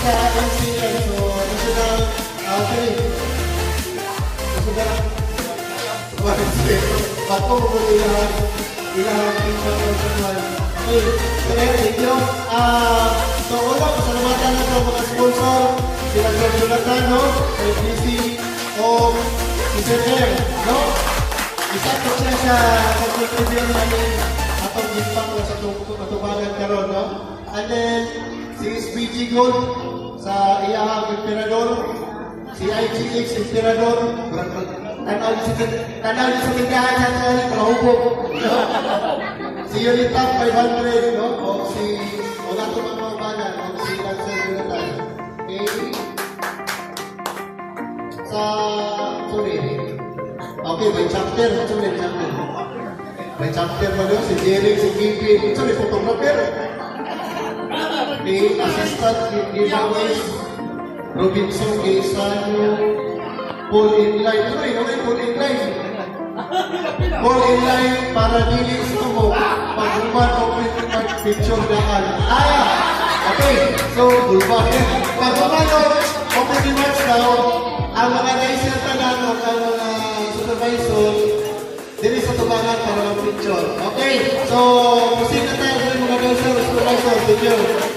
sa NCM, so national, sorry, national, Bato mo ilahang ilahang personal. Okay, so ayan, thank you. So una, pasalamatan na sa mga sponsor, sila Sir Jonathan, no? Sa FDC, o si Sir M, no? Isa po siya sa pag-contribute namin atong gimpang sa atubangan karon, no? And then, si SBG Gold sa iyahang Emperador, si IGX Emperador, tanaw sa tindahan sa ato kahubog, no? Si Unitap 500, no? O si, o nato mga kaubanan, o si Lancer Jonathan. Okay? Sa, sorry. Okay, may chapter. Sorry, chapter. May chapter ba yun? Si Jerry, si Kipi. Sorry, photographer. Okay, assistant giveaways. Robinson Gaisano. Paul Inline. Sorry, okay, Paul Inline. Paul Inline para dili sa mo. Pag-human open picture daan. Ah! Okay, so, bulba. Pag-human open remarks daw, ang mga nice tanan o ang mga supervisor, dili sa tubangan para mag-picture. Okay, so, proceed na tayo sa mga nicer supervisor. Thank you.